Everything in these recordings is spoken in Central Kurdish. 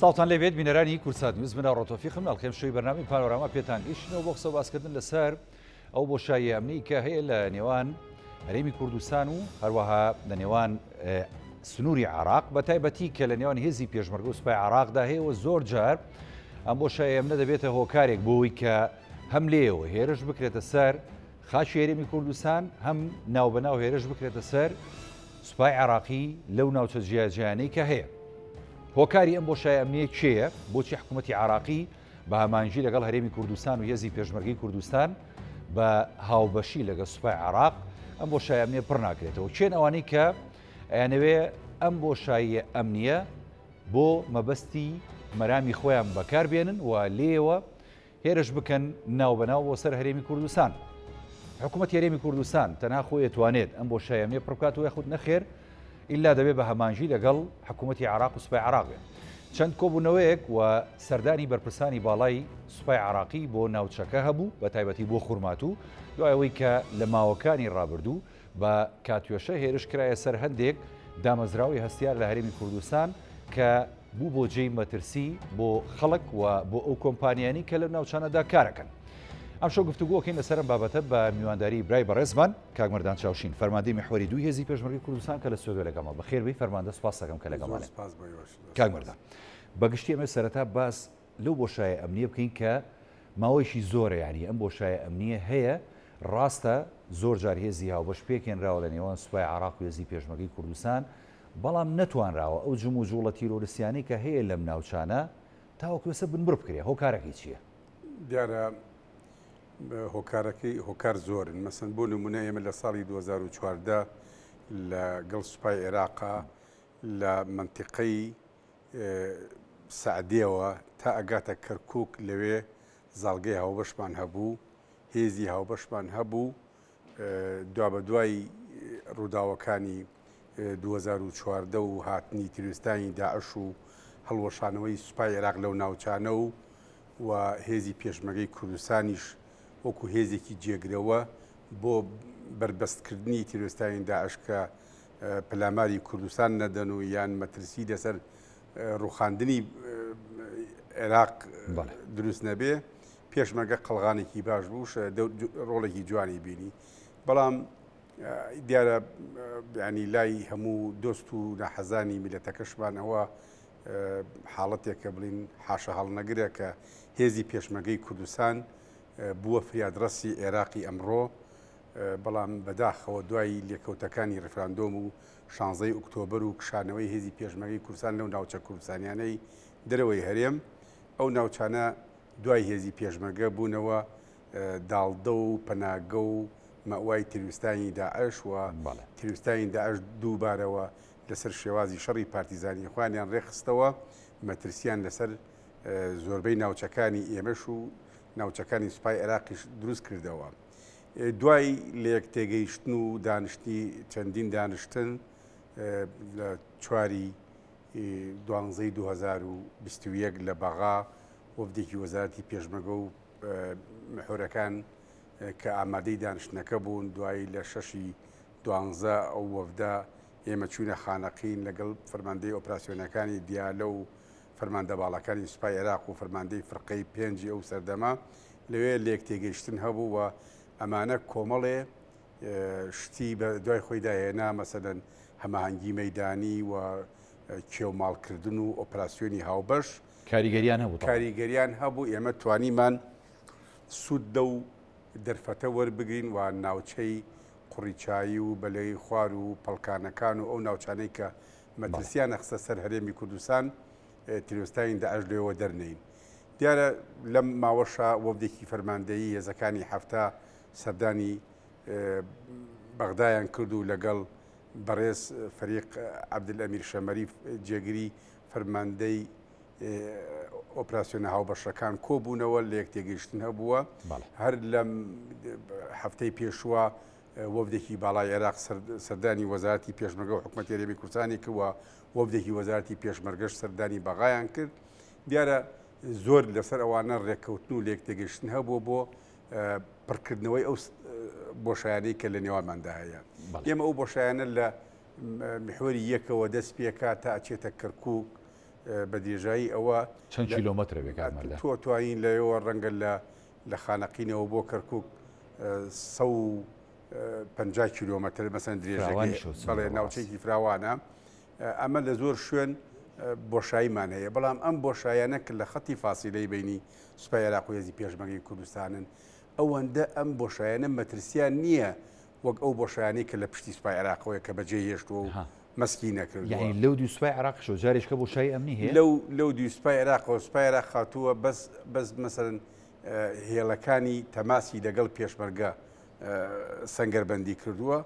سڵاوتان لێبێت بینەرانی کوردسات نیوز من ئاڕۆ تۆفیقم ئەڵقەی ئەمشەوی بەرنامەی پانۆراما پێتان گەیشتینەوە بۆ قسە و باسکردن لەسەر ئەو بۆشاییە ئەمنی کە هەیە لە نێوان هەرێمی کوردستان و هەروەها لە نێوان سنووری عراق بە تایبەتی کە لە نێوان هێزی پێشمەرگە و سوپای عراقدا هەیە و زۆر جار ئەم بۆشایە ئەمنە دەبێتە هۆکارێک بۆی کە هەم لێیەوە هێرش بکرێتە سەر خاکی هەرێمی کوردستان هەم ناوبەناو هێرش بکرێتە سەر سوپای عێراقی لەو ناوچە جیاجیانەی کە هەیە. هۆکاری ئەم بۆشای ئەمنیە کێیە؟ بۆچی حکوومەتی عراقی بە هەمانگی لەگەڵ هەرێمی کوردستان و هێزی پێشمەرگەی کوردستان بە هاوبەشی لەگەڵ سوپای عراق ئەم بۆشای ئەمنیە پڕ ناکرێتەوە؟ کێن ئەوانەی کە ئەیانەوێ ئەم بۆشاییە ئەمنیە بۆ مەبەستی مەرامی خۆیان بەکار بێنن و لێیەوە هێرش بکەن ناوبەناو بۆ سەر هەرێمی کوردستان. حکوومەتی هەرێمی کوردستان تەنها خۆی ئەتوانێت ئەم بۆشایە ئەمنیە پڕ بکاتەوە یاخود نەخێر ئیلا دەبێت بە هەمانگی لەگەڵ حکوومەتی عێراق و سوپای عێراق بێت. چەند کۆبوونەوەیەک و سەردانی بەرپرسانی باڵای سوپای عێراقی بۆ ناوچەکە هەبوو بە تایبەتی بۆ خورماتوو دوای ئەوەی کە لە ماوەکانی ڕابردوو بە کاتیۆشە هێرش کرایە سەر هەندێک دامەزراوەی هەستیار لە هەرێمی کوردستان کە بوو بۆ جێی مەترسی بۆ خەڵک و بۆ ئەو کۆمپانیانی کە لەو ناوچانەدا کارەکەن. ئەمشەو گفتوگۆکەین لەسەر ئەم بابەتە بە میوانداری برای بەڕێزمان کاک مەردان چاوشین فەرماندەی میحوەری دووی هێزی پێشمەرگەی کوردستان کە لە ستۆدیۆ لەگەڵمە. بەخێربێی فەرماندە، سوپاس دەکەم کە لەگەڵمانی. زۆر سوپاس بۆ ئێوەش. کاک مەردان، بەگشتی ئەمەوێت سەرەتا باس لەو بۆشایە ئەمنییە بکەین کە ماوەیەکی زۆرە یانی ئەم بۆشایە ئەمنییە هەیە، ڕاستە زۆر جار هێزی هاوبەش پێکهێنراوە لە نێوان سوپای عێراق و هێزی پێشمەرگەی کوردستان، بەڵام نەتوانراوە ئەو جموجوڵە تیرۆرستیانەی کە هەیە لەم ناوچانە تاوەکو ئێستا بنبڕ بکرێ، هۆکارەکەی چییە؟ دیارە هۆکارەکەی هۆکار زۆرن، مەسەن بۆ نمونە ئێمە لە ساڵی 2014 لە گەڵ سوپای عێراقا لە مەنتیقەی سەعدیەوە تا ئەگاتە کەرکوک لەوێ زاڵگەی هاوبەشمان هەبوو، هێزی هاوبەشمان هەبوو، دوابەدوای ڕووداوەکانی 2014 و هاتنی تیرۆریستانی داعش و هەڵوەشانەوەی سوپای عێراق لەو ناوچانە و و هێزی پێشمەرگەی کوردستانیش وەکو هێزێکی جێگرەوە بۆ بەربەستکردنی تیرۆریستانی داعش کە پەلاماری کوردستان نەدەن و یان مەترسی لەسەر ڕوخاندنی عێراق دروست نەبێ پێشمەرگە قەڵغانێکی باش بوو ڕۆڵێکی جوانی بینی بەڵام دیارە ینی لای هەموو دۆست و ناحەزانی میلەتەکەشمان ئەوە حاڵەتێکە بڵین حاشە هەڵنەگرە کە هێزی پێشمەگەی کوردستان بووە فریادڕەسی عێراقی ئەمڕۆ بەڵام بەداخەوە دوای لێکەوتەکانی ڕیفراندۆم و شانزەی ئۆکتۆبەر و کشانەوەی هێزی پێشمەرگەی کوردستان لەو ناوچە کوردستانیانەی دەرەوەی هەرێم، ئەو ناوچانە دوای هێزی پێشمەرگە بوونەوە داڵدە و پەناگە و مەوای تیرۆریستانی داعش و تیرۆریستانی داعش دووبارەوە لەسەر شێوازی شەڕی پارتیزانی خۆیانیان ڕێکخستەوە، مەترسیان لەسەر زۆربەی ناوچەکانی ئێمەش و ناوچەکانی سوپای عێراقیش دروست کردەوە. دوای لەیەکتێگەیشتن و دانیشتنی چەندین دانیشتن لە چواری دوانزەی 2021 لە بەغا وەفدێکی وەزارەتی پێشمەگە و محۆرەکان کە ئامادەی دانیشتنەکە بوون دوایی لە شەشی دوانزە ئەو وەفدە ئێمە چوینە خانەقین لەگەڵ فەرماندەی ئۆپراسیۆنەکانی دیالە و فەرماندە باڵاکانی سوپای عێراق و فەرماندەی فرقەی پێنجی ئەو سەردەمە لەوێ لێکتێگەیشتن هەبوو و ئەمانە کۆمەڵێ شتی بە دوای خۆیدا هێنا، مەسەلەن هەماهەنگی مەیدانی و کێوماڵکردن و ئۆپراسیۆنی هاوبەش. کاریگەریان هەبوو. کاریگەریان هەبوو، ئێمە توانیمان سوود لەو دەرفەتە وەربگرین و ناوچەی قوڕیچایی و بەلەی خوار و پەڵکانەکان و ئەو ناوچانەی کە مەترسیان ئەخستە سەر هەرێمی کوردستان تیرۆریستانی داعش لێوە دەرنێین. دیارە لەم ماوەشا وەفدێکی فەرماندەیی هێزەکانی 70 سەردانی بەغدایان کرد و لەگەڵ بەڕێز فەریق عەبدولئەمیر شەمەری جێگری فەرماندەی ئۆپراسیۆنە هاوبەشەکان کۆبوونەوە لە یەک تێگەیشتن هەبووە هەر لەم هەفتەی پێشووە وەفدێکی باڵای عێراق سەردانی وەزارەتی پێشمەرگە و حکومەتی هەرێمی کوردستانی کرد و وەفدێکی وەزارەتی پێشمەرگەش سەردانی بەغایان کرد. دیارە زۆر لەسەر ئەوانە ڕێککەوتن و لێکتێگەیشتن هەبووە بۆ پڕکردنەوەی ئەو بۆشایانەی کە لە نێوانماندا هەیە. ئێمە ئەو بۆشایانە لە محوەری یەکەوە دەست پێکا تا ئەچێتە کەرکووک. بە درێژایی ئەوە چەند کیلۆمەترە بێ کاک مەردان؟ تۆ توانین لەوێوە ڕەنگە لە لە خانەقینەوە بۆ کەرکوک 150 کیلۆمەتر مەسەن درێژەکەی بەڵێ ناوچەیەکی فراوانە ئەمە لە زۆر شوێن بۆشاییمان هەیە بەڵام ئەم بۆشایانە کە لە خەتی فاسیلەی بینی سوپای عێراق و هێزی پێشمەرگەی کوردستانن ئەوەندە ئەم بۆشایانە مەترسیان نییە وەک ئەو بۆشایانەی کە لە پشتی سوپای عێراقەوەیە کە بەجێی هێشتووە و مەسکی نەکردووە. یانی لەو دوو سوپای عێراقیشەوە جارێکە بۆشایی ئەمنی هەیە؟ لەو لەو دوو سوپای عێراقەوە سوپای عێراق هاتووە بەس بەس مەسەلەن هێڵەکانی تەماسی لەگەڵ پێشمەرگە سەنگەربەندی کردووە،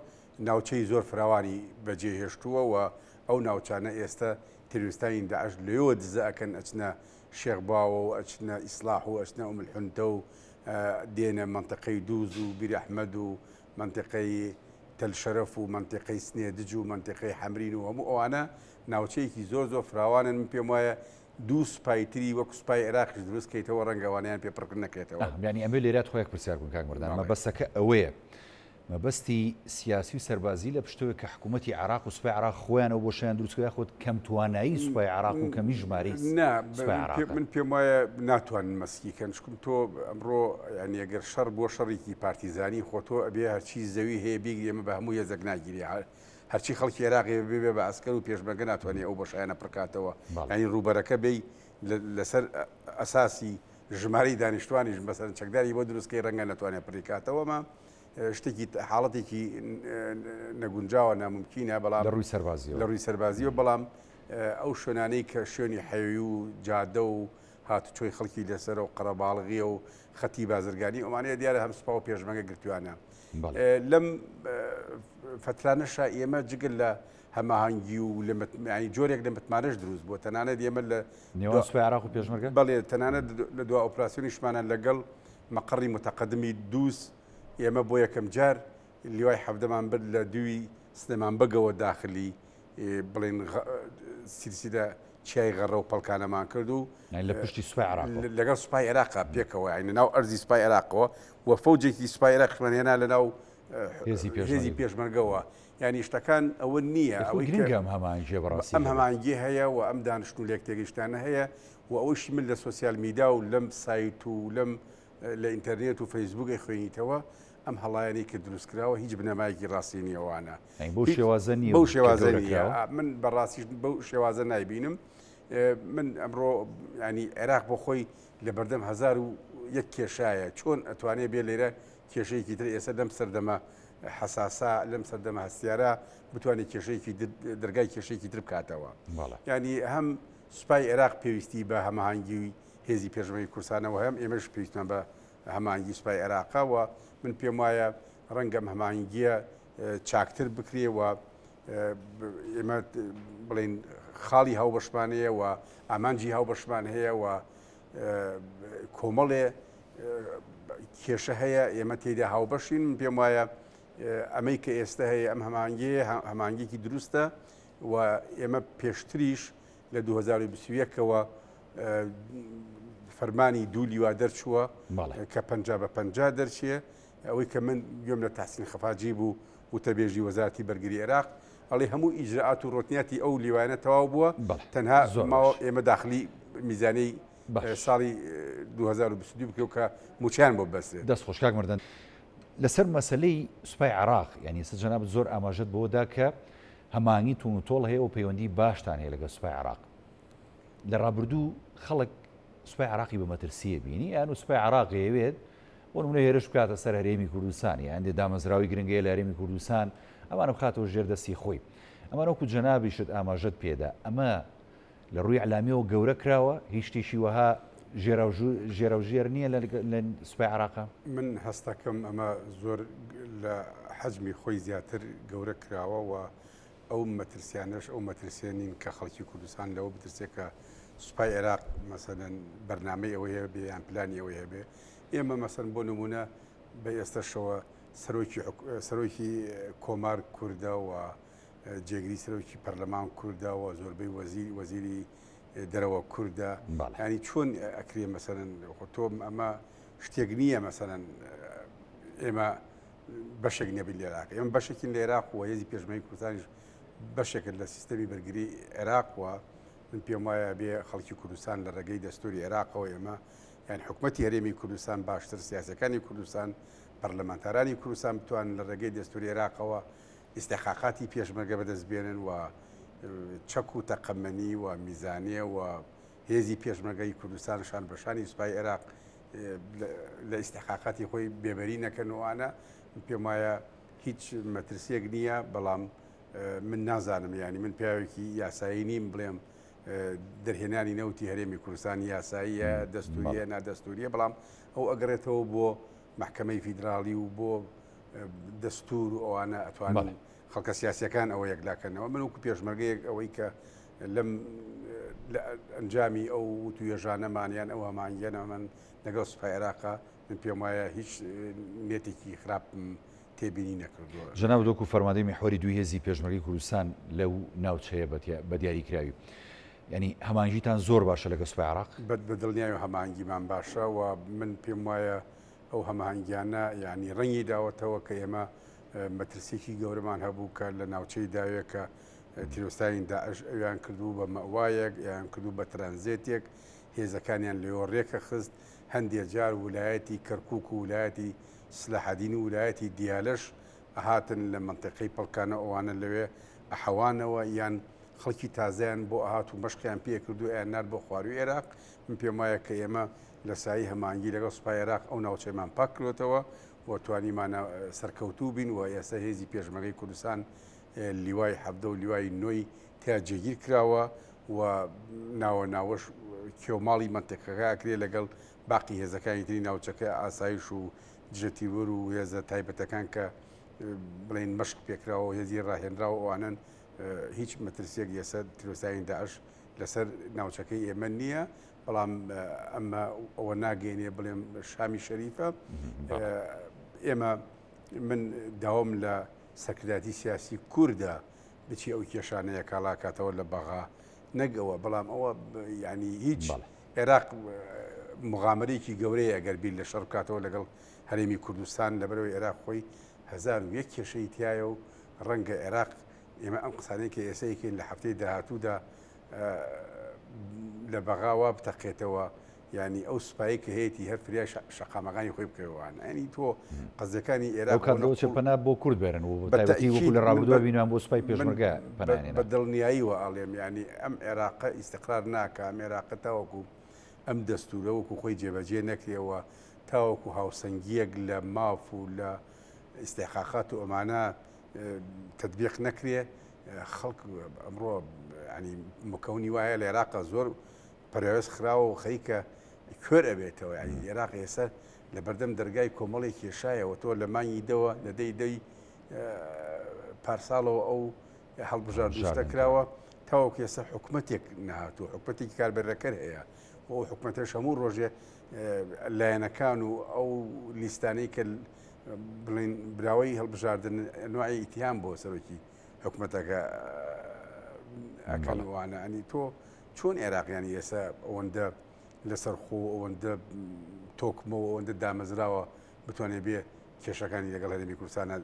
ناوچەی زۆر فراوانی بەجێ هێشتووە و ئەو ناوچانە ئێستە تیرۆریستانی داعش لەوێوە دزە ئەکەن ئەچنە شێخ باوە و ئەچنە ئیسلاح و ئەچنە ئوم الحنتە و دێنە مەنتقەی دووز و بیر ئەحمەد و مەنتقەی تەل شەرەف و مەنتقەی سنێدج و مەنتقەی حەمرین و هەموو ئەوانە ناوچەیەکی زۆر زۆر فراوانن من پێم وایە دوو سوپای تری وەک سوپای عێراقیش دروست کەیتەوە ڕەنگە ئەوانەیان پێ پڕ نەکرێتەوە. یانی ئەمەوێ لێرە تخوا یەک پرسیار بکەم کاک مەردان مەبەستەکە ئەوەیە مەبەستی سیاسی و سەربازی لە پشتەوەیە کە حکوومەتی عێراق و سوپای عێراق خۆیان ئەو بۆشایان دروست کرد یاخود کەم توانایی سوپای عێراق و کەمی ژمارەی سوپای عێراقە؟ من پێم وایە ناتوانن مەسکی کەن چکم تۆ ئەمڕۆ یانی ئەگەر شەڕ بۆ شەڕێکی پارتیزانی خۆ تۆ ئەبێ هەرچی زەوی هەیە بیگری ئەمە بە هەموو هێزێک ناگیرێ هەرچی خەڵکی عێراق هەیە بێ بە ئەسکەر و پێشمەرگە ناتوانێت ئەو بۆشایانە پڕکاتەوە یانی ڕووبەرەکە بێی لەسەر ئەساسی ژمارەی دانیشتوانیش مەسەلەن چەکداری بۆ دروست کەی ڕەنگە نەتوانێت پڕی کاتەوە ئەمە شتێکی حاڵەتێکی نەگونجاوە ناممکینە بەڵام لە ڕووی سەربازیەوە لە ڕووی سەربازیەوە بەڵام ئەو شوێنانەی کە شوێنی حەیوی و جادە و هاتوچۆی خەڵکی لەسەر و قەرەباڵغیە و خەتی بازرگانی ئەمانەیە دیارە هەم سوپا و پێشمەگە گرتوانە لەم فترانەشا ئێمە جگە لە هەماهەنگی و لە ینی جۆرێک لە متمانەش دروست بووە تەنانەت ئێمە لە نێوان سوپای عێراق و پێشمەرگە؟ بەڵێ تەنانەت لە دوا ئۆپراسیۆنیشمانە لەگەڵ مەقەڕی متەقەدمی دووس ئێمە بۆ یەکەم جار لیوای حەڤدەمان برد لە دووی سلێمان بەگەوە داخلی بڵێن سیرسیلە چیای غەڕە و پەڵکانەمان کرد و لە پشتی سوپای عێراق لەگەڵ سوپای عێراق پێکەوە یعنی ناو ئەرزی سوپای عێراقەوە و فەوجێکی سوپای عێراقیشمان هێنا لە ناو هێزی پێشمەرگەوە یانی شتەکان ئەوە نییە ئەوەی گرنگە ئەم هەماهەنگییە بەڕاستی ئەم هەماهەنگییە هەیە و ئەم دانیشتن و لێکتێگەیشتنانە هەیە و ئەوەیشی من لە سۆسیال میدا و لەم سایت و لەم لە ئینتەرنێت و فەیسبوک ئەیخوێنیتەوە ئەم هەڵایانەی کە دروست کراوە هیچ بنەمایەکی ڕاستی نییە ئەوانە یانی بەو شێوازە نییە بەو شێوازە نییە من بەڕاستیش بەو شێوازە نایبینم من ئەمڕۆ ینی عێراق بۆ خۆی لە بەردەم 1001 کێشایە چۆن ئەتوانێ بێ لێرە کێشەیەکی تر ئێستا لەم سەردەمە حەساسە لەم سەردەمە هەستیارە بتوانێت کێشەیەکی دەرگای کێشەیەکی تر بکاتەوە ینی هەم سوپای عێراق پێویستی بە هەماهەنگی هێزی پێشمەرگەی کوردستانەوە هەم ئێمەش پێویستمان بە هەماهەنگی سوپای عێراقە و من پێم وایە ڕەنگە ئەم هەماهەنگیە چاکتر بکرێ و ئێمە بڵین خاڵی هاوبەشمان هەیە و ئامانجی هاوبەشمان هەیە و کۆمەڵێ کێشە هەیە ئێمە تێدا هاوبەشین من پێم وایە ئەمەی کە ئێستا هەیە ئەم هەمانگەیە هەمانگێکی دروستە و ئێمە پێشتریش لە 2021ەوە فەرمانی دوو لیوا دەرچووە کە پ بە پ دەرچێ ئەوەی کە من گوێم لە تەحسین خەفاجی بوو وتەبێژی وەزارەتی بەرگری عێراق ئەڵێ هەموو ئیجرائات و ڕۆتنیاتی ئەو لیوانە تەواو بووە تەنها ماوە ئێمە داخلی میزانەی ساڵی 2022 بکەو کە موچیان بۆ بەسرێت. دەست خۆش کاک مەردان. لەسەر مەسەلەی سوپای عێراق یانی ئێستا جەنابت زۆر ئاماژەت بەوە دا کە هەماهەنگی توون و تۆڵ هەیە و پەیوەندی باشتان هەیە لەگەڵ سوپای عێراق. لە ڕابردوو خەڵک سوپای عێراقی بە مەترسییە بینی یان و سوپای عێراق ئەیەوێت بۆ نمونە هێرش بکاتە سەر هەرێمی کوردستان یا هەندێک دامەزراوەی گرنگ هەیە لە هەرێمی کوردستان ئەمانە بخاتەوە ژێر دەستی خۆی ئەمانە وەکو جەنابیشت ئاماژەت پێدا ئەمە لە ڕووی ئەلامیەوە گەورە کراوە هیچ شتێکی وەها ژێراوژێر نییە لە سوپای عراقا؟ من هەستەکەم ئەمە زۆر لە حەجمی خۆی زیاتر گەورە کراوە و ئەو مەترسیانەش ئەو مەترسیە نین کە خەڵکی کوردستان لەوە بترسێ کە سوپای عێراق مەسەلەن بەرنامەی ئەوەی هەبێ یان پلانی ئەوەی هەبێ ئێمە مەسەن بۆ نمونە بە ئێستەشەوە سەرۆکی سەرۆکی کۆمار کوردە و جێگری سەرۆکی پەرلەمان کوردە و زۆربەی وەزیر وەزیری دەرەوە کوردە ینی چۆن ئەکرێ مەسەرەن خۆ تۆ ئەمە شتێک نییە مەسەرەن ئێمە بەشێک نەبین لە عێراق ئێمە بەشێکین لە عێراق و هێزی پێشمەرگەی کوردستانیش بەشێکن لە سیستەمی بەرگری عێراق و من پێم وایە بێ خەڵکی کوردستان لە ڕێگەی دەستوری عێراقەوە ئێمە یان حکومەتی هەرێمی کوردستان باشتر سیاسەکانی کوردستان پەرلەمانتارانی کوردستان بتوانن لە ڕێگەی دەستوری عێراقەوە ئیستحقاقاتی پێشمەرگە بەدەست بێنن و چەک و تەقەمەنی و میزانیە و هێزی پێشمەرگەی کوردستان شان بە شانی سوپای عێراق لە ئیستحقاقاتی خۆی بێبەری نەکەن و ئەوانە پێم وایە هیچ مەترسیەک نییە بەڵام من نازانم ینی من پیاوێکی یاسایی نیم بڵێم دەرهێنانی نەوتی هەرێمی کوردستان یاساییە دەستوریە نادەستوریە بەڵام ئەو ئەگەڕێتەوە بۆ محکمەی فیدراڵی و بۆ دەستور و ئەوانە ئەتوانن خەڵکە سیاسەکان ئەوە یەکلاکەنەوە من وەکو پێشمەرگەیەک ئەوەی کە لەم ئەنجامی ئەو وتوێژانەمان یان ئەو هەماهەنگیانەمان لەگەڵ سوپای عێراقا من پێم وایە هیچ نێتێکی خراپم تێبینی نەکردووە. جەنابت وەکو فەرماندەی میحوەری دووی هێزی پێشمەرگەی کوردستان لەو ناوچەیە بە دیاریکراوی یانی هەماهەنگیتان زۆر باشە لەگەڵ سوپای عێراق؟ بە دڵنیایەوە هەماهەنگیمان باشە و من پێم وایە ئەو هەماهەنگیانە یانی ڕەنگی داوەتەوە کە ئێمە مەترسیەکی گەورەمان هەبوو کە لە ناوچەی داوێ کە تیرۆستانی داعش ئەویان کردبوو بە مەوایەک یان کردو بە ترانزێتێک هێزەکانیان لێوە ڕێکە خست هەندێ جار ولایەتی کەرکک و ولایەتی سلەحەدین و ولایەتی دیالەش ئەهاتن لە منطقەی پەڵکانە ئەوانە لەوێ ئەحەوانەوە یان خەڵکی تازەیان بۆ ئەهات و مەشقیان پێکرد و ئەیان نارد بۆ خواروی عێراق من پێم وایە کە ئێمە لە سایەی هەماهەنگی لەگەڵ سوپای عێراق ئەو ناوچەیەمان پاک کردۆتەوە و توانیمانە سەرکەوتوو بین و ئێستا هێزی پێشمەرگەی کوردستان لیوای 17 و لیوای نۆی تیا جێگیر کراوە و ناوە ناوەش کێوماڵی مەنتیقەکە ئەکرێ لەگەڵ باقی هێزەکانی تری ناوچەکە ئاسایش و دژە تیرۆر و هێزە تایبەتەکان کە بڵێن مەشق پێکراوە و هێزی ڕاهێنراوە ئەوانن هیچ مەترسیەک لەسەر تیرۆرستانی داعش لەسەر ناوچەکەی ئێمە نییە بەڵام ئەمە ئەوە ناگەینێ بڵێم شامی شەریفە ئێمە من داوام لە سەرکردایەتی سیاسی کوردە بچی ئەو کێشانەیە کاڵاکاتەوە لە بەغا نەگەوە بەڵام ئەوە ینی هیچ عێراق مغامرێکی گەورەیە ئەگەر بیر لە شەڕ بکاتەوە لەگەڵ هەرێمی کوردستان لەبەرەوەی عێراق خۆی 1001 کێشەی تایە و ڕەنگە عێراق ئێمە ئەم قسانەی کە ئێستا یکەین لە هەفتەی داهاتوودا لە بەغا وا بتەقێتەوە یعنی ئەو سوپایی کە هەیەی هەر فریای شەقامەکانی خۆی بکەوان ئەنی تۆ قەزیەکانی ئێران کاتەوە چ پەنا بۆ کورد بێرن و تایبەتی وەکو لە ڕابردووە بینیمان بۆ سوپای پێشمەرگە پەنایان بە دڵنیاییەوە ئەڵێم یعنی ئەم عێراقە ئیستقرار ناکە ئەم عێراقە تاوەکو ئەم دەستورە وەکو خۆی جێبەجێ نەکرێەوە تاوەکو هاوسەنگیەک لە ماف و لە ئیستحقاقات و ئەمانە تدبیق نەکرێ خەڵک ئەمڕۆ ینی مکەونی وایە لە عێراقە زۆر پەراوێز خراوە و خەریکە کوێر ئەبێتەوە ینی عێراق ئێستا لە بەردەم دەرگای کۆمەڵی کێشایەوە تۆ لە مانگی دەوە لە دەی دەی پارساڵەوە ئەو هەڵبژاردنشتە کراوە تاوەکو ئێستا حکومەتێک نهاتوو حکومەتێکی کاربەرەکەر هەیە و ئەو حکومەتەش هەموو ڕۆژێ لایەنەکان و ئەو لیستانەی کە بڵین براوەی هەڵبژاردن نوعی ئیتیان بۆ سەرۆکی حکومەتەکە ئەکەن وانە ئەنی تۆ چۆن عێراقیانی ئێستا ئەوەندە لەسەر خۆ ئەوەندە تۆکمەوە ئەوەندە دامەزراوە بتوانێت بێ کێشەکانی لەگەڵ هەرێمی کوردستانە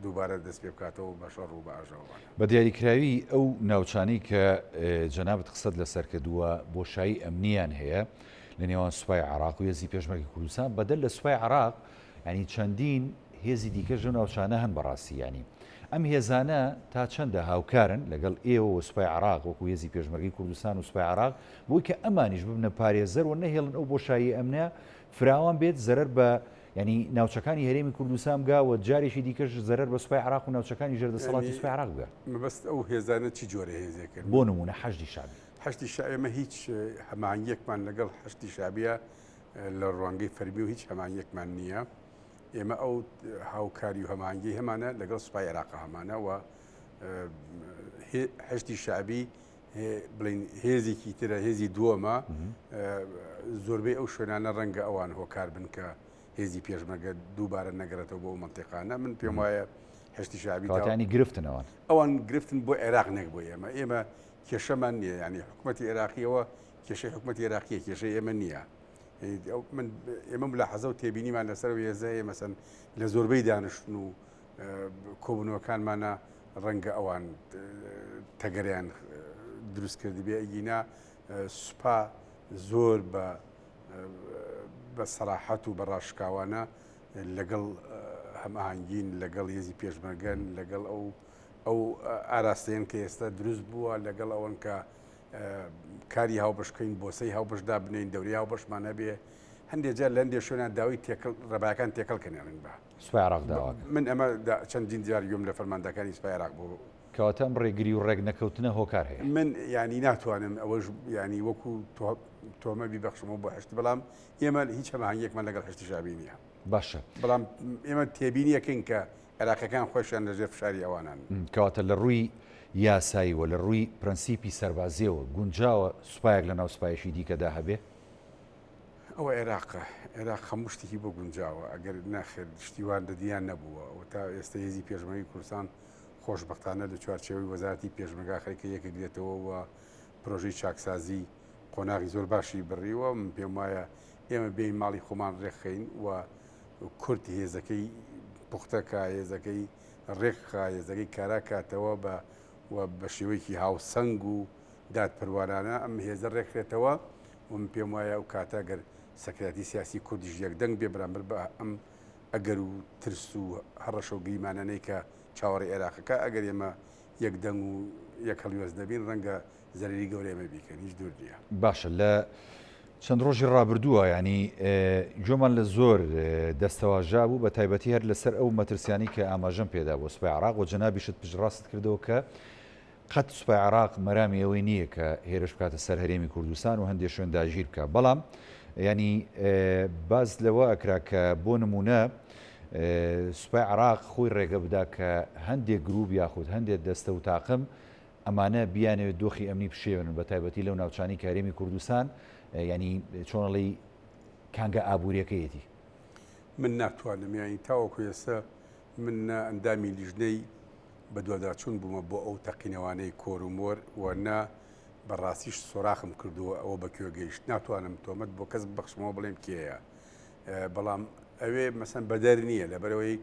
دووبارە دەست پێ بکاتەوە بە شەڕ و بە ئاژاوە. بە دیاریکراوی ئەو ناوچانەی کە جەنابت قسەت لەسەر کردووە بۆشایی ئەمنییان هەیە لە نێوان سوپای عێراق و هێزی پێشمەرگەی کوردستان، بەدەر لە سوپای عێراق یانی چەندین هێزی دیکەش لەو ناوچانە هەن بەڕاستی یانی ئەم هێزانە تا چەندە هاوکارن لەگەڵ ئێوە و سوپای عێراق وەکو هێزی پێشمەرگەی کوردستان و سوپای عێراق بۆی کە ئەمانیش ببنە پارێزەر و نەهێڵن ئەو بۆشایی ئەمنە فراوان بێت زەرەر بە یانی ناوچەکانی هەرێمی کوردستان بگا و جارێکی دیکەش زەرەر بە سوپای عێراق و ناوچەکانی ژێر دەسەڵاتی سوپای عێراق بگا. مەبەست ئەو هێزانە چی جۆرە هێزێکن؟ بۆ نموونە حەشدی شەعبی. حەشدی شەعبی ئێمە هیچ هەماهەنگییەکمان لەگەڵ حەشدی شەعبیە لە ڕوانگەی فەرمی و هیچ هەماهەنگییەکمان نییە. ئێمە ئەو هاوکاری و هەماهەنگی هەمانە لەگەڵ سوپای عێراق هەمانە و حەشدی شەعبی بڵین هێزێکی ترە هێزی دووەمە زۆربەی ئەو شوێنانە ڕەنگە ئەوان هۆکار بن کە هێزی پێشمەرگە دووبارە نەگەڕێتەوە بۆ مەنتیقانە من پێم وایە حەشدی شەعبی تاوانی گرفتنەوە ئەوان گرفتن بۆ عێراق نەک بۆ ئێمە ئێمە کێشەمان نییە ینی حکوومەتتی عێراقیەوە کێشەی حکوومەتتی عێراقیە کێشەی ئێمە نییە من ئێمە لە حەزە و تێبینیمان لەسەر هێزە هەیە مەسەن لە زۆربەی دانیشتن و کۆبوونەوەکانمانە ڕەنگە ئەوان تەگەریان دروست کردبێ ئەگینا سوپا زۆر بە بە سەراحەت و بە ڕاشکاوانە لەگەڵ هەمئاهەنگین لەگەڵ هێزی پێشمەرگەن لەگەڵ ئەو ئەو ئاراستەیەن کە ئێستا دروست بووە لەگەڵ ئەوەن کە کاری هاوبەش بکەین بۆسەی هاوبەش دابنێین دەوری هاوبەشمان هەبێ هەندێک جار لە هەندێک شوێنان داوای تێکەڵ ڕەباکان تێکەڵ کەنێڵین بە سوپای عێراق داوا من ئەمە چەندین جار گوێم لە فەرماندەکانی سوپای عێراق بوو کەواتە ئەم ڕێگری و ڕێک نەکەوتنە هۆکار هەیە. من یانی ناتوانم ئەوەش یانی وەکو تۆمە بیبەخشمەوە بۆ حەشد بەڵام ئێمە هیچ هەماهەنگیەکمان لەگەڵ حەشدی شەعبی نییە. باشە. بەڵام ئێمە تێبینیەکەین کە عێراقیەکان خۆشیان لەژێر فشاری ئەوانان. کەواتە لە ڕووی یاسایی و لە ڕووی پرەنسیپی سەربازیەوە گونجاوە سوپایەک لەناو سوپایەکی دیکەدا هەبێ؟ ئەوە عێراقە، عێراق هەموو شتێکی بۆ گونجاوە، ئەگەر نەخێر شتی وا لە دنیا نەبووە و تا ئێستا هێزی پێشمەرگەی کوردستان خۆشبەختانە لە چوارچێوەی وەزارەتی پێشمەرگە خەریکە یەکەگرێتەوە و پرۆژەی چاکسازی قۆناغی زۆر باشی بڕیوە، من پێم وایە ئێمە بێین ماڵی خۆمان ڕێکخەین و کورد هێزەکەی پوختە کا، هێزەکەی ڕێکخا، هێزەکەی کارا کاتەوە بە و بە شێوەیەکی هاوسەنگ و دادپەروەرانە ئەم هێزە ڕێکخرێتەوە و من پێم وایە ئەو کاتە گەر سەکرایەتی سیاسی کوردیش یەکدەنگ بێ بەرامبەر بە ئەم ئەگەر و ترس و هەڕەشە و گریمانانەی کە چاوەڕێی عێراقەکە ئەگەر ئێمە یەک دەنگ و یەک هەڵوێست نەبین ڕەنگە زەرەری گەورە ئێمە بیکەن هیچ دوور نییە. باشە لە چەند ڕۆژی ڕابردووە ینی گوێمان لە زۆر دەستەواژە بوو بە تایبەتی هەر لەسەر ئەو مەترسیانی کە ئاماژەم پێدا بۆ سوپای عراق و جەنابیشت پشتڕاستت کردەوە کە قەت سوپای عێراق مەرامی ئەوەی نییە کە هێرش بکاتە سەر هەرێمی کوردستان و هەندێ شوێن داگیر بکا بەڵام ینی باس لەوە ئەکرا کە بۆ نمونە سوپای عێراق خۆی ڕێگە بدا کە هەندێک گروپ یاخود هەندێک دەستە و تاقم ئەمانە بیانەوێت دۆخی ئەمنی بشێونن بە تایبەتی لەو ناوچانی کە هەرێمی کوردستان ینی چۆنەڵی کانگە ئابوووریەکەیەتی. من ناتوانم یانی تاوەکو ئێستا من نە ئەندامی لیژنەی بەدواداچوون بوومە بۆ ئەو تەقینەوانەی کۆر و مۆر و نە بە ڕاستیش سۆراخم کردووە ئەوە بە کوێ گەیشت ناتوانم تۆمەت بۆ کەس ببەخشمەوە بڵێم کێیە بەڵام ئەوێ مەسەن بەدەر نییە لەبەرەوەی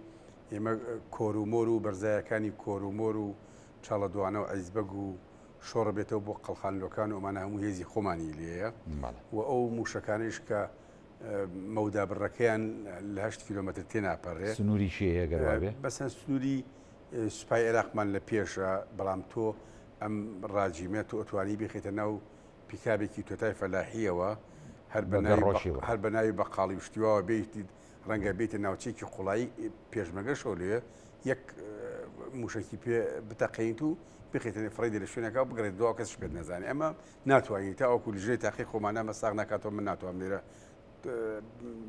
ئێمە کۆر و مۆر و بەرزایەکانی کۆر و مۆر و چاڵەدوانە و عیزبەگ و شۆڕە بێتەوە بۆ قەڵخانلۆکان و ئەمانە هەموو هێزی خۆمانی لێیە و ئەو موشەکانیش کە مەودا بڕەکەیان لە هەشت کیلۆمەتر تێناپەڕێ. سنووری کێ هەیە گەر وابێ؟ مەسەن سنووری سوپای عێراقمان لە پێشە، بەڵام تۆ ئەم ڕاجیمە تۆ ئەتوانی بیخەیتە ناو پیکابێکی تۆتای فەلاحییەوە هەر بە ناوی هەر بە ناوی بەقاڵی و شتیواوە بێیت ڕەنگە بێیتە ناوچەیەکی قوڵایی پێشمەرگەشەوە لێ یەک مووشەکی پێ بتەقێنیت و بخەیتە فڕێی لە شوێنەکە و بگەڕێت دوا کەسش پێت نەزانێ ئەمە ناتوانین تاوەکو لیژنەی تاقی خۆمان ئەمە ساغ ناکاتەوە من ناتوانم لێرە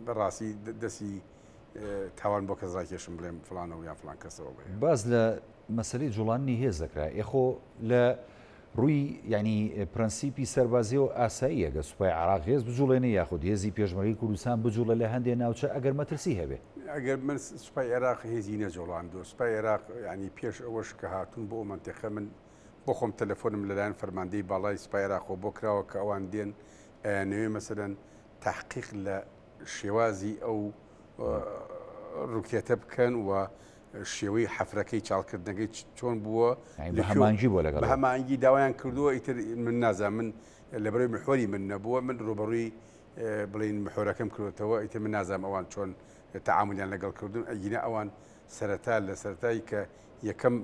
بەڕاستی دەستی تاوان بۆ کەس ڕاکێشم بڵێم فلانەوە یان فلان کەسەوە بێ. باس لە مەسەلەی جوڵاندنی هێز دەکرا ئێخۆ لە ڕووی یعنی پرەنسیپی سەربازیەوە ئاساییە گە سوپای عراق هێز بجوڵێنێ یاخود هێزی پێشمەرگەی کوردستان بجوڵێ لە هەندێ ناوچە ئەگەر مەترسی هەبێ. ئەگەر من سوپای عێراق هێزی نەجوڵاندووە سوپای عێراق یعنی پێش ئەوەش کە هاتوون بۆ ئەو مەنتیقە من بۆ خۆم تەلەفۆنم لەلایەن فەرماندەی باڵای سوپای عێراقەوە بۆ کراوە کە ئەوان دێن ئەیانەوێ مەسەلەن تەحقیق لە شێوازی ئەو ڕوکێتە بکەن و شێوەی حەفرەکەی چاڵکردنەکەی چۆن بووە لە هەمانگی بۆ لەگەڵ بە هەمانگی داوایان کردووە ئیتر من نازانم من لەبەرەی محوەری من نەبووە من ڕوبەڕووی بڵین محۆرەکەم کردوتەوە ئیتر من نازانم ئەوان چۆن تەعاملیان لەگەڵ کردوون ئەگینە ئەوان سەرەتا لە سەرەتای کە یەکەم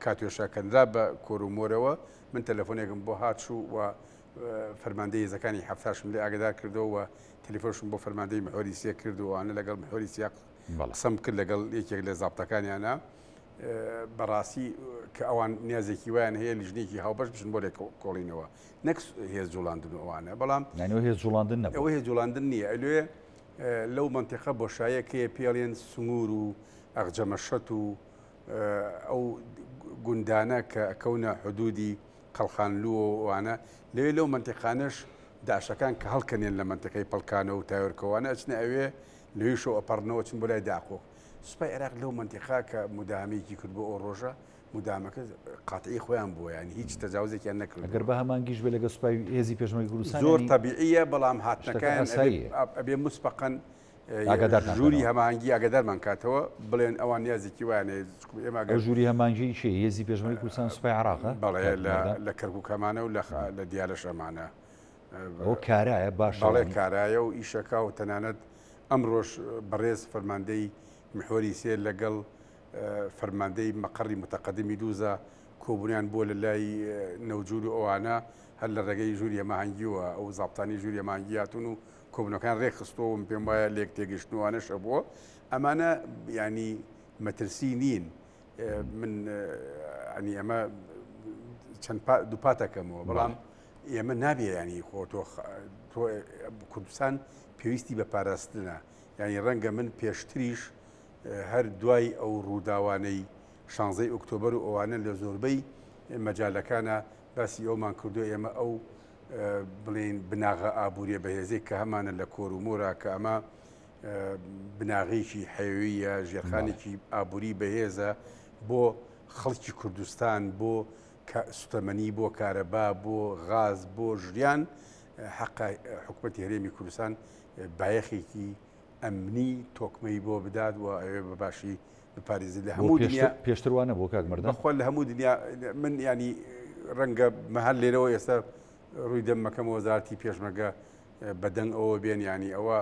کاتیۆشا کەنرا بە کۆرومۆرەوە من تەلەفۆنێکم بۆ هات شوو و فەرماندەی هێزەکانی حەفتاشم لێ ئاگدار کردەوە و تەلەفۆنشم بۆ فەرماندەی محۆری سێ کرد و ئەوانە لەگەڵ محۆری سیا قسەم کرد لەگەڵ یەکێک لە زابتەکانیانە بەڕاستی کە ئەوان نیازێکی وایان هەیە لیژنێکی هاوبەش بچن بۆ لێکۆڵینەوە نەک هێز جوڵاندن و ئەوانە بەڵام یانی هێز جوڵاندن نەبوو ئەوە هێز جوڵاندن نییە ئەلوێ لەو مەنتیقە بۆشایەک هەیە پێڵێن سنوور و ئەغجەمەشەت و ئەو گوندانە کە ئەکەونە حدودی قەڵخانلووە و ئەوانە لەوێ لەو مەنتیقانەش داعشەکان کە هەڵکەنێن لە مەنتیقەی پەڵکانە و تایۆرکەوانە ئەچنە ئەوێ لەوێشەوە ئەپەڕنەوە چن بۆ لای داقوق سوپای عێراق لەو مەنتیقە کە موداهەمەیەکی کرد بۆ ئەو ڕۆژە موداهەمەکە قاتعی خۆیان بووە یانی هیچ تەجاوزێکیان نەکردووە. ئەگەر بە هەمانگیش بێ لەگەڵ سوپای هێزی پێشمەرگەی کوردستان زۆر تەبیعیە بەڵام هاتنەکەیان ئەبێ مسبقەن. ژووری هەماهەنگی ئاگادارمان کاتەوە بڵێن ئەوان نیازێکی وایان هەیە ئێمە ئەگەر ژووری هەماهەنگی چیە هێزی پێشمەرگەی کوردستان سوپای عێراقە بەڵێ لە کەرکوک هەمانە و لە دیالەش هەمانە. ئەوە کارایە باشە بەڵێ کارایە و ئیشەکە و تەنانەت ئەمڕۆش بەڕێز فەرماندەی محوەری سێ لەگەڵ فەرماندەی مەقەڕی متەقەدمی دووزە کۆبوونیان بووە لە لای نەوجول و ئەوانە هەر لە ڕێگەی ژووری هەماهەنگیوە ئەو زابتانی ژووری هەماهەنگی هاتوون و کۆبوونەکان ڕێکخستووە و من پێم وایە لێک تێگەشتن و ئەوانەش هەبووە ئەمانە ینی مەترسی نین من ینی ئەمە چەند دووپاتەکەمەوە بەڵام ئێمە نابێ ینی خۆ تۆ تۆ کوردستان پێویستی بە پاراستنە ینی ڕەنگە من پێشتریش هەر دوای ئەو ڕووداوانەی شانزەی ئۆکتۆبەر و ئەوانە لە زۆربەی مەجالەکانە باسی ئەومان کردو ئێمە ئەو بڵێین بناغە ئابووریە بەهێزەی کە هەمانە لە کۆر و مۆرا کە ئەمە بناغەیەکی حەیویە ژێرخانێکی ئابووری بەهێزە بۆ خەڵکی کوردستان بۆ سوتەمەنی بۆ کارەبا بۆ غاز بۆ ژیان حەقە حکوومەتی هەرێمی کوردستان بایەخێکی ئەمنی تۆکمەی بۆ بدات و ئەوێ بە باشی بپارێزی لە هەموو دنیا پێشتر وانە بۆ کاک مەردان بەخوا لە هەموو دنیا من ینی ڕەنگە مەهەر لێرەوە ئێستا ڕووی دەم مەکەم وەزارتی پێشمەگە بەدەنگ ئەوە بێن ینی ئەوە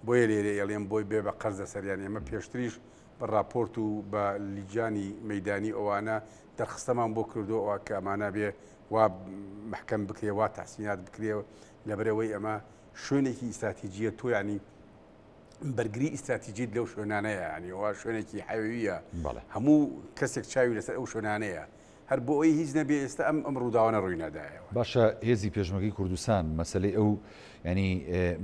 بۆیە لێرە ئێڵێم بۆی بێ بە قەرزە سەریان ئێمە پێشتریش بە راپۆرت و بە لیجانی مەدانی ئەوانە دەرخستەمان بۆ کردو ئەوە کە ئەمانە بێ وا محکەم بکرێ وا تحسینات بکرێ لەبەرەوەی ئەمە شوێنێکی ئیستراتیجیە تۆ ینی بەرگری ئیستراتیجیت لەو شوێنانەیە ینی ئەوە شوێنێکی حەویە هەموو کەسێک چاوی لەسەر ئەو شوێنانەیە هەر بۆ ئەوی هیچ نەبێ ئێستا ئەم ئەم ڕووداوانە ڕووی نەدایەوە. باشە هێزی پێشمەرگەی کوردستان مەسەلەی ئەو ینی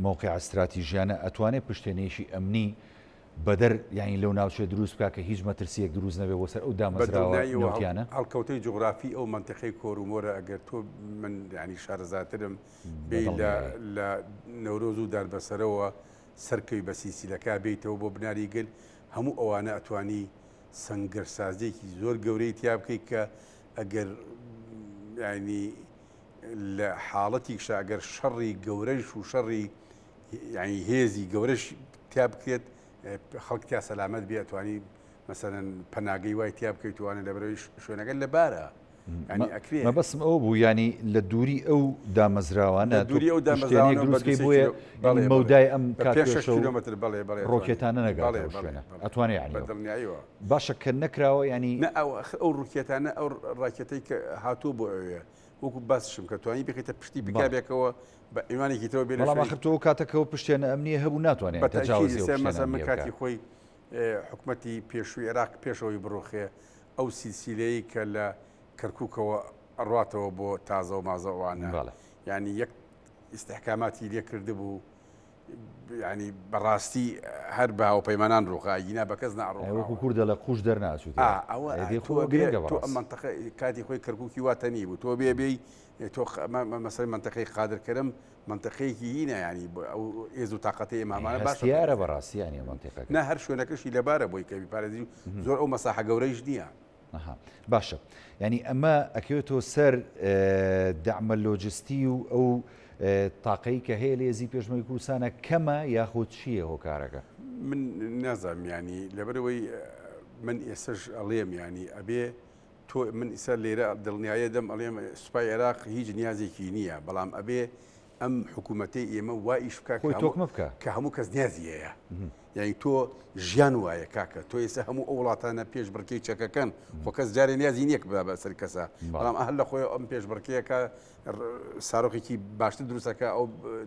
مەوقیعە ستراتیژیانە ئەتوانێ پشتێنەیەکی ئەمنی بەدەر یانی لەو ناوچەیە دروست بکا کە هیچ مەترسییەک دروست نەبێ بۆ سەر ئەو دامەزراوە نەوتیانە؟ هەڵکەوتەی جوغرافی ئەو مەنتیقەی کۆرومۆرە ئەگەر تۆ من یانی شارەزاترم بێی لە لە نەورۆز و داربەسەرەوە سەرکەوی بە سیسیلەکە بێیتەوە بۆ بناری گل هەموو ئەوانە ئەتوانی سەنگەرسازیەکی زۆر گەورەی تیا بکەیت کە ئەگەر ینی لە حاڵەتیکشا ئەگەر شەڕی گەورەش و شەڕی ینی هێزی گەورەش تیا بکرێت خەڵک تیا سەلامەت بێ ئەتوانی مەسەلەن پەناگەی وای تیا بکەیت وانە لەبەرەوەی شوێنەکە لەبارە ینی ئەکرێ مەبەستم ئەوە بوو ینی لە دووری ئەو دامەزراوانە دووری ئەو دامەزراوانە دروستکەی بۆیە مەودای ئەم کاتێ کیلۆمەتر بەڵێ بەڵێ ڕۆکێتانە نەگاتە ئەو شوێنە ئەتوانێ ینی دڵنیایەوە باشە کە نەکراوە ینی نە ئەو ئەو ڕوکێتانە ئەو ڕاکێتەی کە هاتوو بۆ ئەوێ وەکو باسشم کە توانی بخیتە پشتی پکابێکەوە بە ئیمانێکی ترەوە بێ بەڵام ئاخر تۆ ئەو کاتە کە ئەو پشتێنە ئەمنیە هەبوو ناتوانێت تەجاوزی ئەو پشتێنە ئەمنیە بکات. کاتی خۆی حکومەتی پێشووی عێراق پێش ئەوەی بڕوخێ ئەو سیلسیلەیەی کە لە کەرکووکەوە ئەڕاتەوە بۆ تازە و مازە ئەوانە یعنی یەک ئیستحکاماتی لێ کردبوو ینی بەڕاستی هەر بە هاوپەیمانان ڕوخا ئەگینا بە کەس ناڕۆ وەکو کوردە لە قوش دەرناچوو ئەوە تۆ ئەم منتەقە کاتی خۆی کەرکووکی واتە نی بوو تۆ بێ بێی تۆ مەسەر منتەقەی قادرکەرم منتەقەیەکی هینە ینی ئەو ئێز و تااقەتی ئێمامانە باش دیارە بەڕاستی ینی منتیقەکە نە هەر شوێنەکەشی لەبارە بۆی کە بیپارێزی زۆر ئەو مەساحە گەورەیش نییە. باشە ینی ئەمە ئەکەوێتەوە سەر دەعمە لۆجستی و ئەو تاقەی کە هەیە لە هێزی پێشمەرگەی کوردستانە کەمە یاخود چییە هۆکارەکە؟ من نازانم ینی لەبەرەوەی من ئێسش ئەڵێم ینی ئەبێ تۆ من ئیسا لێرە دڵنیایە دەم ئەڵێم سوپای عێراق هیچ نیازێکی نییە بەڵام ئەبێ ئەم حکوومەتەی ئێمە وا ئیش بکە خۆی تۆکمە بکە کە هەموو کەس نیازی هەیە یعنی تۆ ژیان وایە کاکە تۆ ئێستا هەموو ئەو وڵاتانە پێشبڕکێی چەکەکەن خۆ کەس جارێ نیازی نییە بە بەسەر کەسە بەڵام ئەهل لە خۆی ئەم پێشبڕکێیەکە سارۆخێکی باشتر دروستەکە ئەو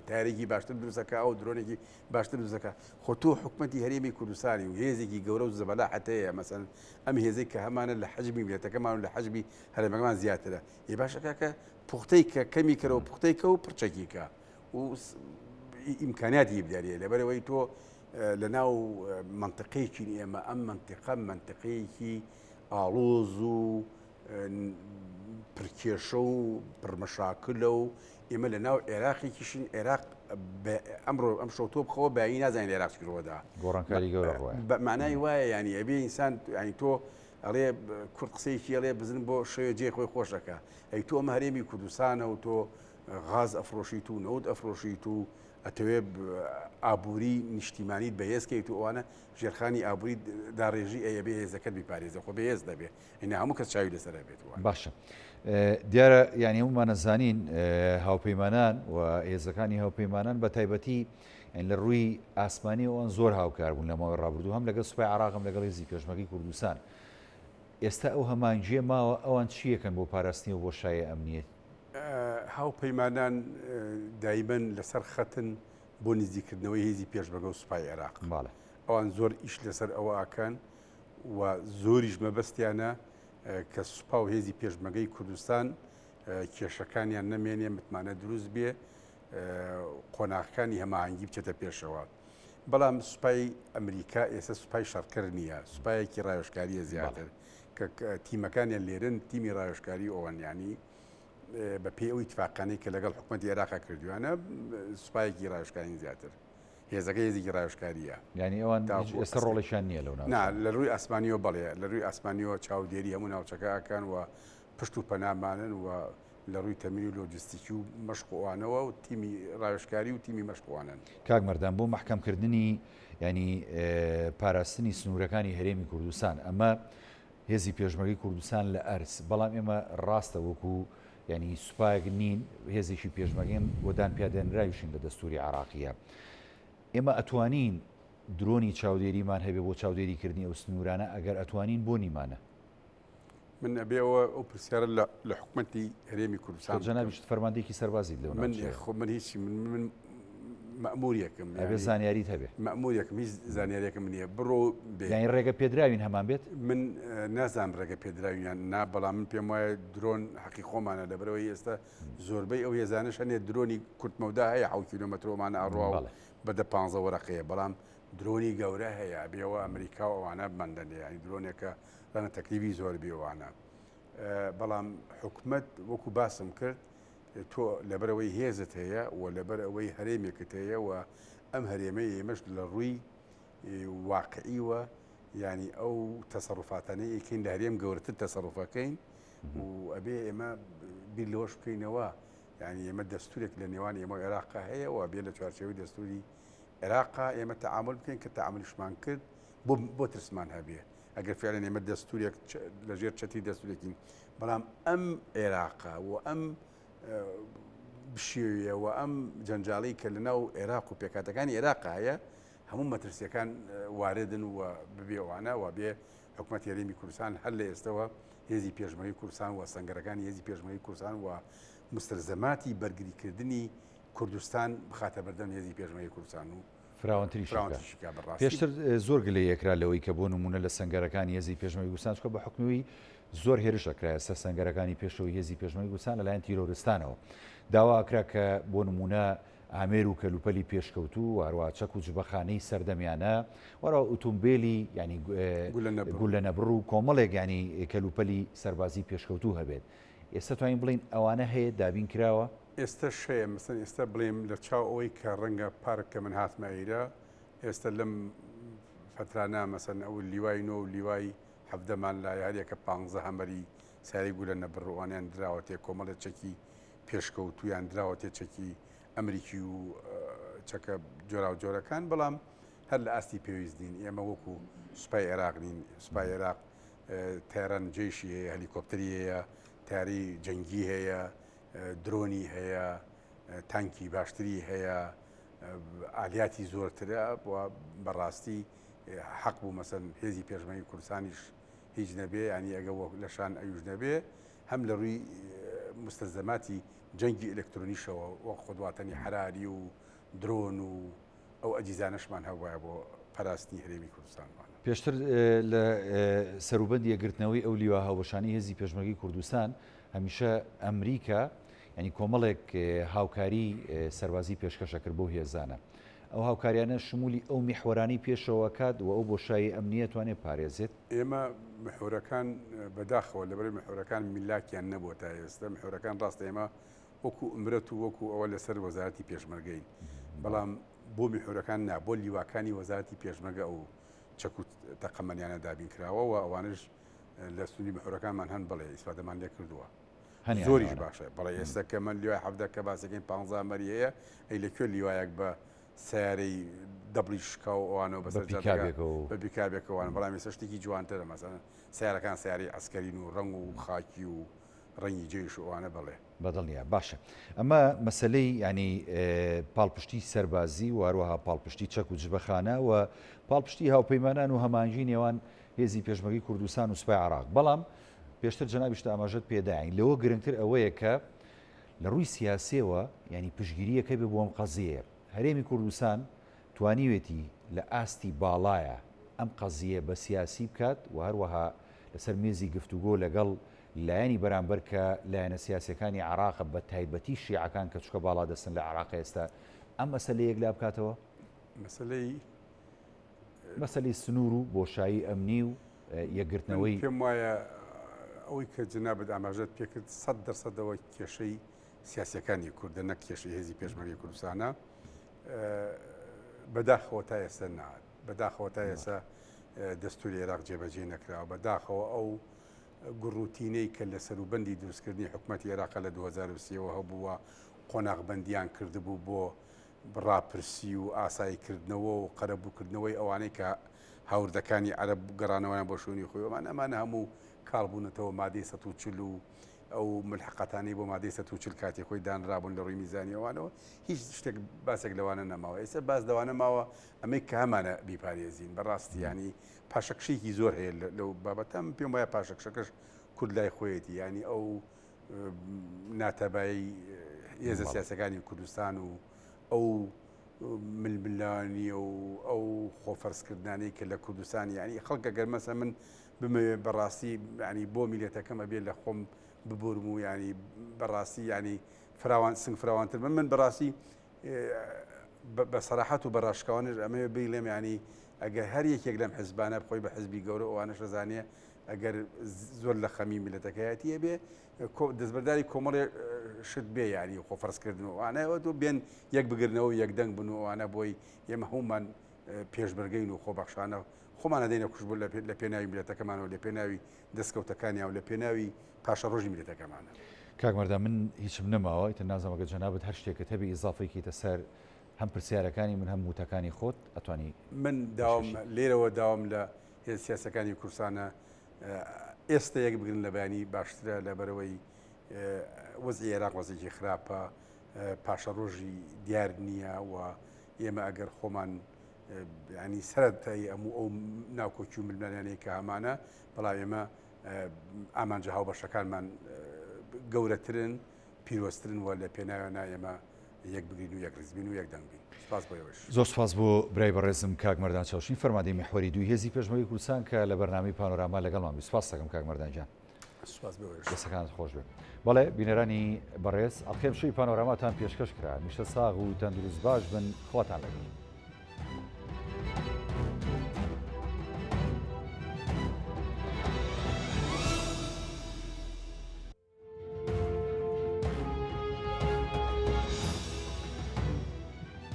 تارێکی باشتر دروستەکە ئەو درۆنێکی باشتر دروستەکە خۆ تۆ حکومەتی هەرێمی کوردستانی و هێزێکی گەورە و زەبەلاحت هەیە مەسەن ئەم هێزێک کە هەمانە لە حەجمی میلەتەکەمان و لە حەجمی هەرێمەکەمان زیاترە ێ باشە کاکە پوختەی کە کەمی کەرەوە پوختەی کە و پرچەکی کە و ئیمکانیاتی بدەرێ لەبەرەوەی تۆ لە ناو منطقەیەکی ئێمە ئەم منطقە منطقەیەکی ئاڵۆز و پرکێشە و پرمەشاکلە و ئێمە لە ناو عێراقێکیشین عێراق ئەمڕۆ ئەم شەو تۆ بخەوە بایی نازانین لە عێراق چی ڕووەدا گۆڕانکاری گەورە ڕووە بە مانای وایە ینی ئەبێ ئینسان ینی تۆ ئەڵێ کورد قسەیەکی ئەڵێ بزن بۆ شەوێ جێی خۆی خۆش ئەکا ئەی تۆ ئەمە هەرێمی کوردستانە و تۆ غاز ئەفرۆشیت و نەوت ئەفرۆشیت و ئەتەوێ ئابووری نیشتیمانیت بەهێز کەیت و ئەوانە ژێرخانی ئابووری داڕێژی ئەیە بێ هێزەکەت بیپارێزە خۆ بەهێز دەبێ ئینا هەموو کەس چاوی لەسەر بێت وە. باشە دیارە یانی هەموومان ئەزانین هاوپەیمانان و هێزەکانی هاوپەیمانان بە تایبەتی لە ڕووی ئاسمانی ئەوان زۆر هاوکار بوون لە ماوەی ڕابردوو هەم لەگەڵ سوپای عراق هەم لەگەڵ هێزی پێشمەرگەی کوردستان ئێستا ئەو هەمانگیە ماوە ئەوان چیەکەن بۆ پاراستنی و بۆشایە ئەمنیەت؟ هاوپەیمانان دایمەن لەسەر خەتن بۆ نزیکردنەوەی هێزی پێشمەرگە و سوپای عێراق. ئەوان زۆر ئیش لەسەر ئەوە ئەکەن و زۆریش مەبەستیانە کە سوپا و هێزی پێشمەرگەی کوردستان کێشەکانیان نەمێنێ، متمانە دروست بێ، قۆناغەکانی هەماهەنگی بچێتە پێشەوە. بەڵام سوپای ئەمریکا ئێستا سوپای شەڕکەر نییە، سوپایەکی ڕاوێژکارییە زیاتر. کە تیمەکانیان لێرن تیمی ڕاوێژکاری ئەوان یانی بە پێی ئەو ئیتفاقانەی کە لەگەڵ حکومەتی عێراقا کردویانە سوپایەکی ڕاوێژکارین زیاتر هێزەکە هێزێکی ڕاوێژکارییە. یانی ئەوان ئێستا ڕۆڵێکیان نییە لەو ناوچە؟ نا لە ڕووی ئاسمانیەوە بەڵێ لە ڕووی ئاسمانیەوە چاودێری هەموو ناوچەکە ئەکەن و پشت و پەنامانن و لە ڕووی تەمین و لۆجستیکی و مەشق و ئەوانەوە و تیمی ڕاوێژکاری و تیمی مەشق وانن. کاک مەردان بۆ مەحکەم کردنی یانی پاراستنی سنوورەکانی هەرێمی کوردستان ئەمە هێزی پێشمەرگەی کوردستان لە ئەرز بەڵام ئێمە ڕاستە وەکو یانی سوپایەک نین هێزێکی پێشمەرگەن و دان پیادەنراویشین لە دەستوری عێراقیە ئێمە ئەتوانین درۆنی چاودێریمان هەبێ بۆ چاودێریکردنی ئەو سنوورانە ئەگەر ئەتوانین بۆ نیمانە؟ من ئەبێ ئەوە ئەو پرسیارە لە لە حکومەتی هەرێمی کوردستان خۆ جەنابیشت فەرماندەیەکی سەربازیت لەو من ناوچەیە. خۆ من هیچی من من مەئموریەکم ئەبێ زانیاریت هەبێ. مەئموریەکم هیچ زانیاریەکم نییە بڕۆ بێ. یانی ڕێگە پێدراوین هەمان بێت؟ من نازانم ڕێگە پێدراوین یان نا بەڵام من پێم وایە درۆن حەقی خۆمانە لەبەرئەوەی ئێستا زۆربەی ئەو هێزانەش هەنێ درۆنی کورتمەودا هەیە حەوت کیلۆمەترۆمانە ئەڕوا و بە دە پانزە وەرەقەیە بەڵام درۆنی گەورە هەیە ئەبێ ئەوە ئەمریکا و ئەوانە بماندەنێ یانی درۆنێکە ڕەنگە تەکلیفی زۆر بێ وانە بەڵام حکومەت وەکو باسم کرد تۆ لەبەرەوەی هێزت هەیە و لەبەر ئەوەی هەرێمێکت هەیە و ئەم هەرێمە ئێمەش لە ڕووی واقعیوە ینی ئەو تەسەڕفاتانە یەکین لە هەرێم گەورەتر تەسەڕفەکەین و ئەبێ ئێمە بیر لەوەش بکەینەوە یعنی ئێمە دەستورێک لە نێوان ئێمە عێراق هەیە و بێ لە چوارچێوەی دەستوری عێراقا ئێمە تەعامل بکەین کە تەعاملیشمان کرد بۆ بۆ ترسمان هەبێ ئەگەر فعلەن ئێمە دەستورێک لەژێر چەتری دەستورێکین بەڵام ئەم عێراقە و ئەم بشێویە و ئەم جەنجاڵی کە لە ناو عێراق و پێکاتەکانی عێراق هەیە هەموو مەترسیەکان واردن و ببێوانە و بێ حکوومەت هەرێمی کوردستان هەر لە ئێستەوە هێزی پێشمەرگەی کوردستان و سەنگەرەکانی هێزی پێشمەرگەی کوردستان و مستەلزەماتی بەرگریکردنی کوردستان بخاتە بەردەم هێزی پێشمەرگەی کوردستان و فراوانتریشی بکا. پێشتر زۆر گلەیی ئەکرا لەوەی کە بۆ نموونە لە سەنگەرەکانی هێزی پێشمەرگەی کوردستان چونکە بە حوکمی زۆر هێرش ئەکرایە سەر سەنگەرەکانی پێشەوەی هێزی پێشمەرگەی کوردستان لەلایەن تیرۆرستانەوە داوا ئەکرا کە بۆ نموونە ئامێر و کەلوپەلی پێشکەوتوو و هەروەها چەک و جبەخانەی سەردەمیانە و هەروەها ئوتومبێلی یانی گوللەنەبڕ و کۆمەڵێک یانی کەلوپەلی سەربازی پێشکەوتوو هەبێت. ئێستا توانین بڵێین ئەوانە هەیە دابین کراوە؟ ئێستەش هەیە، مەسەلەن ئێستا بڵێم لە چاو ئەوەی کە ڕەنگە پارک کە من هاتمە ئیرە ئێستا لەم فەترانە مەسەلەن ئەو لیوای نۆ و لیوای حەڤدەمان لایە هەریەکە پانزە هەمەری ساری گولە نەبڕوانیان دراوەتێ کۆمەڵێ چەکی پێشکەوتویان دراوەتێ چەکی ئەمریکی و چەکە جۆراوجۆرەکان بەڵام هەر لە ئاستی پێویست نین ئێمە وەکو سوپای عێراق نین سوپای عێراق تەیران جەیشی هەیە هەلیکۆپتەری هەیە تاری جەنگی هەیە درۆنی هەیە، تانکی باشتری هەیە، ئالیاتی زۆرترە و بەڕاستی حەق بوو مەسەن هێزی پێشمەرگەی کوردستانیش هیچ نەبێ ینی ئەگە وەک لە شان ئەویش نەبێ هەم لە ڕووی مستەلزەماتی جەنگی ئەلکترۆنیشەوە وەک خودواتەنی حەراری و درۆن و ئەو ئەجیزانەشمان هەبوایە بۆ پاراستنی هەرێمی کوردستانمان. پێشتر لە سەروبەندی یەکگرتنەوەی ئەو لیوا هاوبەشانەی هێزی پێشمەرگەی کوردستان هەمیشە ئەمریکا یانی کۆمەڵێک هاوکاری سەربازی پێشکەش ئەکرد بەو هێزانە. ئەو هاوکاریانە شمولی ئەو میحوەرانەی پێشەوە ئەکات و ئەو بۆشایی ئەمنییە توانێت پارێزێت؟ ئێمە میحوەرەکان بەداخەوە لەبەرئەوەی میحوەرەکان میلاکیان نەبووە تا ئێستا میحوەرەکان ڕاستە ئێمە وەکو ئومرەت و وەکو ئەوە لەسەر وەزارەتی پێشمەرگەین بەڵام بۆ میحوەرەکان نا بۆ لیواکانی وەزارەتی پێشمەرگە ئەو چەک و تەقەمەنیانە دابین کراوە و ئەوانش لە سنووری میحوەرەکانمان هەن بەڵێ ئیسفادەمان لێ کردووە. هەنیان زۆریش باشە بەڵێ ئێستا کە من لیوای 17 کە باسەکەین 15 ئەمەری هەیە ئەی لە کوێ لیوایەک بە سیارەی دەبڵی شکاو ئەوانەوە بەسەر پیکابێکەوە بە پیکابێکەوەوان بەڵام ئێستا شتێکی جوانترە مەسەن سیارەکان سیارەی عسکەرین و ڕەنگ و خاکی و ڕەنگی جێش و ئەوانە بەڵێ. بەدڵنیا باشە ئەمە مەسەلەی ینی پاڵپشتی سەربازی و هەروەها پاڵپشتی چەک و جبەخانە و پاڵپشتی هاوپەیمانان و هەمانگی نێوان هێزی پێشمەرگەی کوردستان و سوپای عراق بەڵام پێشتر جەنابیشت ئاماژەت پێداین لەوە گرنگتر ئەوەیە کە لە ڕووی سیاسیەوە ینی پشگیریەکە بێ بۆ ئەم قەزیەیە هەرێمی کوردستان توانیوێتی لە ئاستی باڵایە ئەم قەزیە بە سیاسی بکات و هەروەها لەسەر مێزی گفتوگۆ لەگەڵ لایەنی بەرامبەر کە لایەنە سیاسیەکانی عێراقە بە تایبەتی شیعەکان کە چکە باڵادەستن لە عێراق ئێستا ئەم مەسەلەیە یەکلا بکاتەوە؟ مەسەلەی مەسەلەی سنوور و بۆشایی ئەمنی و یەکگرتنەوەی پێم وایە ئەوەی کە جەنابت ئاماژەت پێکرد 100 دەرسەدەوە کێشەی سیاسەکانی کوردە نەک کێشەی هێزی پێشمەرگەی کوردستانە بەداخەوە تا ئێستا نا بەداخەوە تا ئێستا دەستوری عێراق جێبەجێ نەکراوە بەداخەوە ئەو گوڕوتینەی کە لە سەروبەندی دروستکردنی حکومەتی عێراقە لە 2023ەوە هەبووە قۆناغبەندیان کردبوو بۆ ڕاپرسی و ئاساییکردنەوە و قەرەبووکردنەوەی ئەوانەی کە هاوردەکانی عەرەب گەڕانەوەیان بۆ شوێنی خۆی ئەمان ئەمانە هەموو کاڵ بوونەتەوە مادەی 140 و ئەو ملحقاتانەی بۆ مادەی 140 کاتی خۆی دانرابوون لە ڕووی میزانی ئەوانەوە هیچ شتێک باسێک لەوانە نەماوە ئێستا باس لەوانە ماوە ئەمەی کە هەمانە بیپارێزین بەڕاستی ینی پاشەکشێکی زۆر هەیە لەو بابەتە من پێم وایە پاشەکشەکەش کورد لای خۆیەتی ینی ئەو ناتەبایی هێزە سیاسەکانی کوردستان و ئەو ململانیە و ئەو خۆفەرزکردانەی کە لە کوردستان یعنی خەڵکە گەر مەسە من بمەوێ بەڕاستی ینی بۆ میلەتەکەم ئەبێ لە خۆم ببورم و ینی بەڕاستی ینی فراوان سنگ فراوانتر من من بەڕاستی بە سەراحەت و بە ڕاشکاوانەش ئەمەوێ بیڵێم یانی ئەگەر هەر یەکێک لەم حزبانە بخۆی بە حزبی گەورە ئەوانەش دەزانێ ئەگەر زۆر لە خەمی میلەتەکەیەتی ئەبێ دەستبەرداری کۆمەڵێ شت بێ یاری خۆ فەرزکردن و ئەوانە ئەوە تۆ بێن یەک بگرنەوە و یەکدەنگ بن و ئەوانە بۆی ئێمە هەمومان پێشمەرگەین و خۆبەخشانە خۆمان ئەدەینە کوشت بۆ لە پێناوی میلەتەکەمانەوە لە پێناوی دەستکەوتەکانیان و لە پێناوی پاشەڕۆژی میلەتەکەمانە. کاک مەردان من هیچم نەماوە ئیتر نازانم ئەگەر جەنابت هەر شتێکت هەبی ئیزافەی کەیتە سەر هەم پرسیارەکانی من هەم وتەکانی خۆت ئەتوانی من داوام لێرەوە داوام لە هێز سیاسەکانی کوردستانە ئێستا یەک بگرن لە بەیانی باشترە لەبەرەوەی وەزعی عێراق وەزێکی خراپە پاشەڕۆژی دیار نییە و ئێمە ئەگەر خۆمان ینی سەرەتای ئەموو ئەو ناکۆکی و ململانیانەی کە هەمانە بەڵام ئێمە ئامانجە هاوبەشەکانمان گەورەترن پیرۆزترن و لە پێناویانە ئێمە یەک بگرین و یەک ڕیز بین و یەک دەنگ بین سپاس بۆ ئێوەش. زۆر سپاس بۆ برای بەڕێزم کاک مەردان چاوشین فەرماندەی میحوەری دووی هێزی پێشمەرگەی کوردستان کە لە بەرنامەی پانۆراما لەگەڵمان بووی سپاست دەکەم کاک مەردان گیان. سپاس بۆ ئێوەش. دەستەکانت خۆش بێ. بەڵێ بینەرانی بەڕێز ئەڵقەی ئەمشەوی پانۆراماتان پێشکەش کرا هەمیشە ساغ و تەندروست باش بن خواتان لەگەڵ.